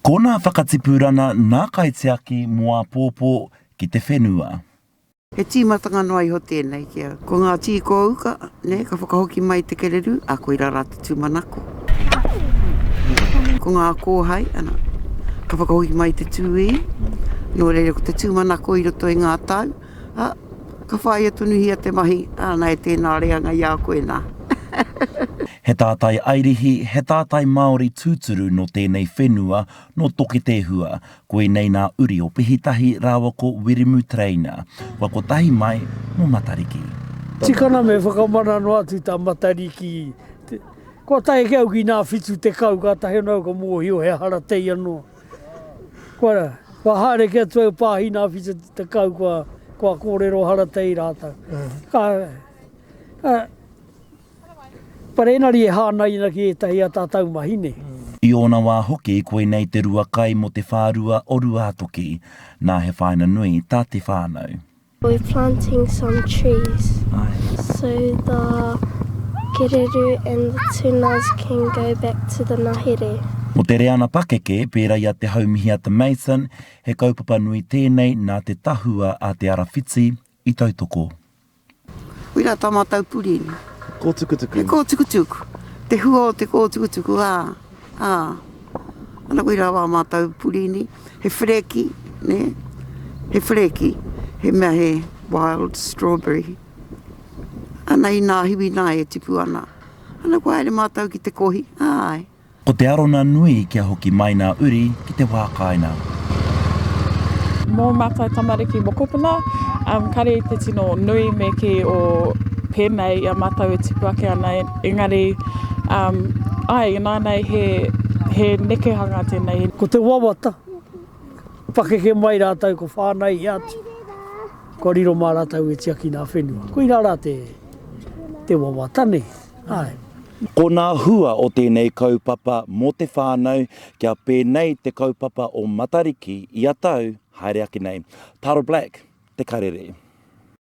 Ko nā whakatipurana nā kaitiaki mō āpōpō ki te whenua. He tīmatanga noa iho tēnei ki au. Ko ngā tī kōuka, nē, ka whakahoki mai te kererū, ā, koirā rā te tūmanako. Ko ngā kōhai, ana, ka whakahoki mai te tūī, nō reira ko te tūmanako i roto i ngā tau, ā, ka whāia tonuhia te mahi, āna e tēnā reanga i a koe nā. He tātai Airihi, he tātai Māori tūturu nō tēnei whenua, nō Toketehua, Koinei nā uri o Pihitahi rāua ko Wiremu Tereina, kua kotahi mai mō Matariki. Tikana me whakamana noa atu tā Matariki. Kua tae ake au ki nā 70 kātahi anō au ka mōhio he haratei anō. Kua, kua haere ke atu au pāhi nā 70 kua, kua kōrero haratei rātou. Ka, ka, But engari e hānai ana ki ētahi a tātou mahi nei. I ōna wā hoki koinei te rua kai mō te whārua o Ruātoki. Nā he whāina nui tā te whānau. We're planting some trees so the kereru and the tunas can go back to the ngahere. Mō te reana pakeke, pērā i a Te Haumihiata Mason, he kaupapa nui tēnei nā te tahua a Te Arawhiti i tautoko. Koirā tā mātou purīni. Kōtukutuku. He kōtukutuku. Te hua o te kōtukutuku, ā, ā. Ana koirā wā mātou purīni. He whereki, nē? He whereki. He mea he wild strawberry. Ana i nā hiwi nā e tipu ana. Ana kua haere mātou ki te kohi, āe. Ko te arona nui kia hoki mai nā uri ki te wā kāinga. Mō mātou tamariki mokopuna, um, kare i te tino nui me kī o pēnei i a mātou e tipu ake ana, engari, um, ai, ināianei he, he nekehanga tēnei. Ko te wawata, pakeke mai rātou ko whānau atu, kua riro mā rātou e tiaki nā whenua. Koirā rā te, te wawata nei, āe. Ko nā hua o tēnei kaupapa mō te whānau kia pēnei te kaupapa o Matariki ia tau haere ake nei. Tara Black, Te Karere.